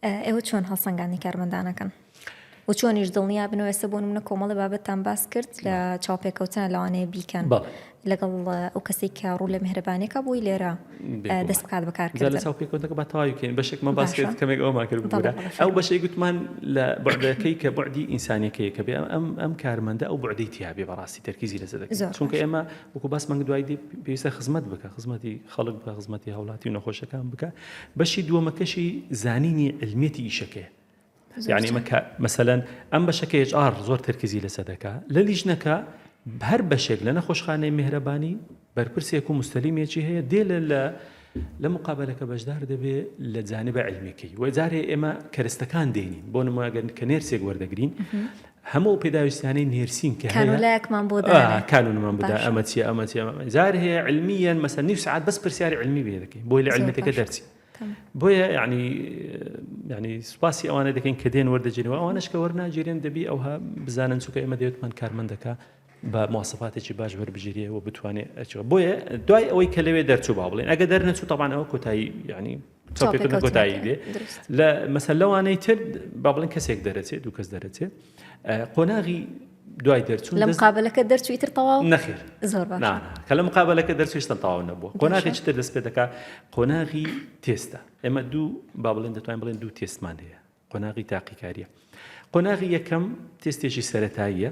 ئێوە چۆن هەڵسەنگاندنی کارمەندان ئەکەن و چۆنیش دڵنیا بن و ئێستا بۆ نمونە کۆمەڵی بابەتتان باس کرد لە چاوپێکەوتنە لەوانەیە بیکەن لەگەڵ ئەو کەسێک کە ڕوو لە میهرەبانێکە بۆی لێرە دەست بکات بەکارکردن لە چاوپێکەوتنەکە با تەواوی بکەین بەشێکمان باس کرد کەمێک ئەومان کرد بگورە ئەو بەشەی گوتمان لە بەعدەکەی کە بەعدی ئینسانیەکەیە کە بێ ئەم ئەم کارمەندە ئەو بەعدەی تیا بێ بەڕاستی تەرکیزی لەسەر دەکەین چونکە ئێمە وەکو باسمان دوای دێ پێویستە خزمەت بکە خزمەتی خەڵک بکە خزمەتی هاوڵاتی و نەخۆشەکان بکە بەشی دووەمەکەشی زانینی علمیەتی ئیشەکەیە یعنی ئەمە کە مەسەلەن ئەم بەشەکە HR زۆر تەرکیزی لەسەر دەکا لە لیژنەکە هەر بەشێک لە نەخۆشخانەی میهرەبانی بەرپرسێک و مستەلیمێکی هەیە دێ لە لە لە مقابلەکە بەشدار دەبێ لە جانبە علمیەکەی و جارێ ئێمە کەرستەکان دێنین بۆ نموونە گەر کە nurse ێک وەردەگرین هەموو ئەو پێداویستیانەی nursing کە هەیە کانولایەکمان بۆ دانێ. کانونمان بۆ دانێ ئەمە چیە ئەمە چیە ئەمە جار هەیە علمیەن مەسەن نیو سەعات بەس پرسیاری علمی بێ دەکەین بۆی لە علمیەتەکە دەرچی بۆیە یعنی یعنی سوپاسی ئەوانە دەکەین کە دێن وەردەگیرن و ئەوانش کە وەرناگیرێن دەبی ئەوها بزانن چونکە ئێمە دەوێتمان کارمەندەکە بە مواسەفاتێکی باش وەربگیرێ و بتوانێت ئەچوە بۆیە دوای ئەوەی کە لەوێ دەرچوو با بڵێن ئەگە دەرنەچوو تەبان ئەوە کۆتایی یعنی چاپێکردن کۆتایی دێ لە مەسەل لەوانەی تر با بڵێن کەسێک دەرەچێت دوو کەس دەرەچێت قۆناغی دوای دەرچوون لە مقابلەکە دەرچووی تر تەواو نەخێر زۆر باش کە لە مقابلەکە دەرچووشتن تەواو نەبووە قۆناغی تر دەست پێ دەکا قۆناغی تێستە ئێمە دوو با بڵێن دەتوانین بڵێن دوو تێستمان هەیە قۆناغی تاقیکاریە قۆناغی یەکەم تێستێکی سەتاییە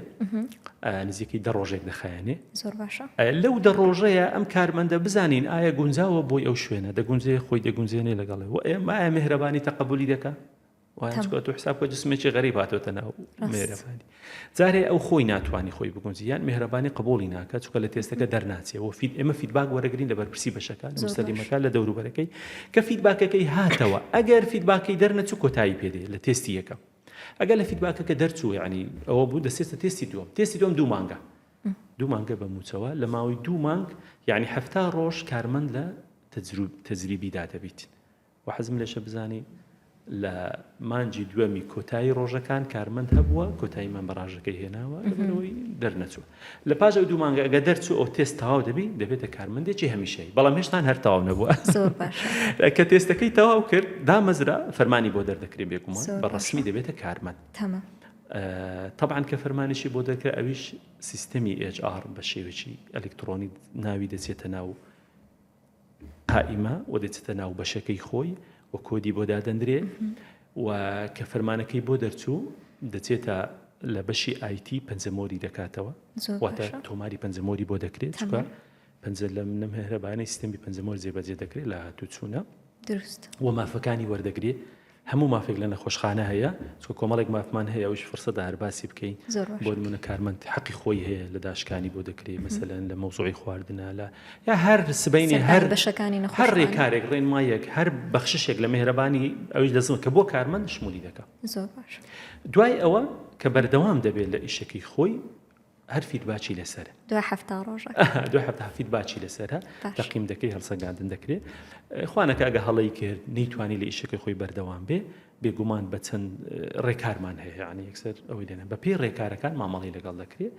نزیکەی دە ڕۆژێک دەخایەنێ زۆر باشە لەو دە ڕۆژەیە ئەم کارمەندە بزانین ئایا گونجاوە بۆی ئەو شوێنە دەگونجێ خۆی دەگونجێنێ لەگەڵێ و ئێمە ئایا مهرەبانی تەقبولی دەکا وایە تۆ حساب کە جسمێکی غەریب هاتۆتە ناو مێرەبانی جارێ ئەو خۆی ناتوانانی خۆی بگونجی یان مهرەبانی قبولی ناکە چونکە لە تێستەکە دەرناچێ و feed ئێمە feedback وەرەگرین لە بەرپرسی بەشەکان مستەلیمەکە لە دەوروبەرەکەی کە feedback ەکەی هاتەوە ئەگەر feedback ەکەی دەرنەچوو کۆتایی پێدێ لە تێستی یەکەم ئەگەر لە feedback ەکە دەرچوو یعنی ئەوە بوو دەسێتە تێستی دووەم تێستی دووەم دوو مانگە دوو مانگە بە موچەوە لە ماوەی دوو مانگ یعنی هەفتا ڕۆژ کارمەند لە تەجریبیدا دەبیت وە حەزم لێشە بزانی لە مانگی دووەمی کۆتایی ڕۆژەکان کارمەند هەبووە کۆتاییمان بە ڕاژەکەی هێناوە لەبەرەوەی دەرنەچووە لە پاش ئەو دوو مانگە ئەگە دەرچوو ئەو تێست تەواو دەبی دەبێتە کارمەندێکی هەمیشەیی بەڵام هێشتان هەر تەواو نەبووە زۆر باشە کە تێستەکەی تەواو کرد دامەزرا فەرمانی بۆ دەردەکرێ بێگومان بە ڕەسمی دەبێتە کارمەند تەمام تەبعەن کە فەرمانیشی بۆ دەرکرا ئەویش سیستەمی HR بە شێوەیەکی ئەلکترۆنی ناوی دەچێتە ناو قائیمە و دەچێتە ناو بەشەکەی خۆی و کۆدی بۆ دادەندرێ و کە فەرمانەکەی بۆ دەرچوو دەچێتە لە بەشی IT پەنجەمۆری دەکاتەوە واتە تۆماری پەنجەمۆری بۆ دەکرێت چکە پەنجە لە منم هەرەبانەی سیستەمی پەنجەمۆر جێبەجێ دەکرێت لە هاتوچوونە دروست و مافەکانی وەردەگرێت هەموو مافێک لە نەخۆشخانە هەیە چونکە کۆمەڵێک مافمان هەیە ئەویش فرسەتە هەر باسی بکەین بۆ نمونە کارمەند حەقی خۆی هەیە لە داشکانی بۆ دەکرێ مەسەلەن لە مەوزوعی خواردنە لە یا هەر سبینی هەر بەشەکانی هەر ڕێکارێک ڕێنمایەک هەر بەخششێک لە مهرەبانی ئەویش دەزم کە بۆ کارمەند شمولی دەکا دوای ئەوە کە بەردەوام دەبێت لە ئیشەکەی خۆی هەر feedback ی لەسەرە. دوای 70 ڕۆژەکە. دوای 70 feedback ی لەسەرە تەقیم دەکەی هەڵسەنگاندن دەکرێت خوانەکە ئەگە هەڵەی کرد نەیتوانی لە ئیشەکەی خۆی بەردەوام بێ بێگومان بە چەند ڕێکارمان هەیە یعنی یەکسەر ئەوەی لێنە بە پێی ڕێکارەکان مامەڵی لەگەڵ دەکرێت.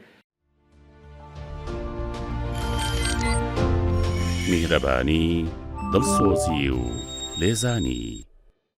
میهرەبانی، دڵسۆزی و لێزانی.